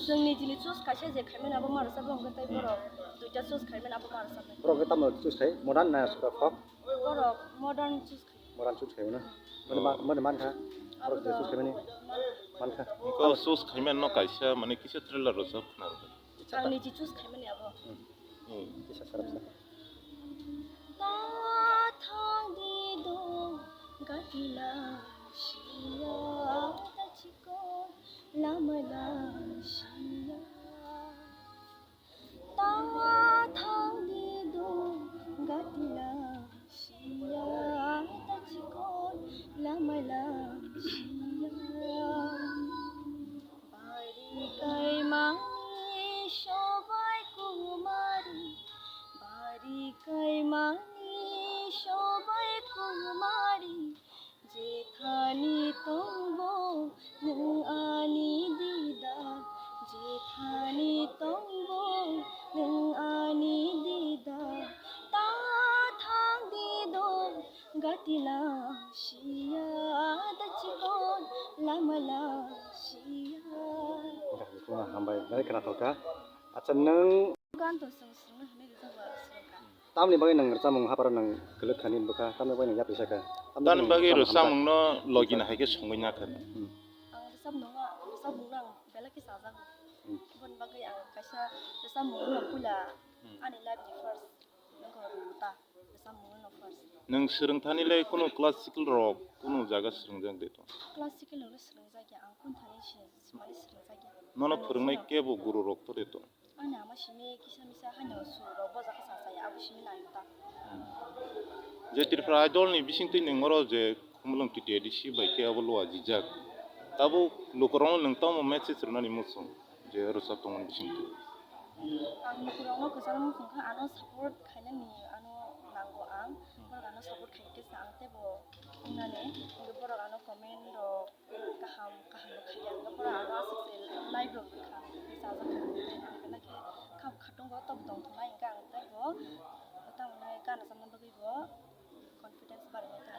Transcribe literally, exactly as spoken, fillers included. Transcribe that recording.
Chwng nijini choose kaisa je khaimani abo ma rwchapnai, hwnkhe tei borok duita choose khaimani abo ma rwchapnai. Borok khe tamo choose khai? Modern na soba folk? Borok modern choose khai. Modern choose khai mano? Mani ma-, mani mankha? Abo borok je choose khaimani? Mankha. Hwnkhe o choose khaimani no kaisa mane kisa trailer rwchap khna rwkha. Ang niji choose khaimani abo. Hmm. Hmm. Kisa sarap sa. Ta thang di do gatila siya ta chiko lama la siya. Ta thang di do gatila siya ta chiko lama la siya. Bari kaimani sobai kumari, bari kaimani sobai kumari, jethani tongbo nwng ani dida, jethani tongbo nwng ani dida, ta thang di do gatila siya da chikon lama la siya. Hambai, belai khwnathok kha. Acha, nwng gan to swng swngna hwnwi rijak ba swngkha. Tamni bagwi nwng rwchapmung hapharo nwng kwlwk khani bwkha, tamni bagwi nwng yapri sakha? Tamni bagwi rwchapmungno logina hai khe songwi nakha. Hmm. Ang rwchapmungno, rwchapmungno ang belai khe chajago. Hmm. Aboni bagwi ang kaisa rwchapmungno puila ani life ni first nokho rwta rwchapmungno first. Nwng swrwngthani le kunu classical rok kunu jaga swrwngjak de to? Classical rok le swrwngjak ya, ang kunthani se, se mani swrwngjak ya. Nono phwrwngnai kebo guru rok to de to? Ani ama simi kisa misa haino sur rok bojak khe sa saya, abo simi nai ta. Je Tripura Idol ni bisingtwi nwng oro je Khumulwng T T A D C bai khe abo luajijak. Tabuk lukurokno nwng tamo message rwnani muchung je rwchap tongmani bisingtwi? Ang lukurokno kwchangma muchung kha ano support khainani ano nango ang. Borok ano support khai khe sa ang teibo wngnani. Borok ano comment rok kaham kaham rok khai ya, borok ano aswk se live rok rwkha, chajak kha, belai khe kha khatung bo tok tong thungnai hwnkhe ang teibo tamo gana chapna bagwi bo confidence barwi tong.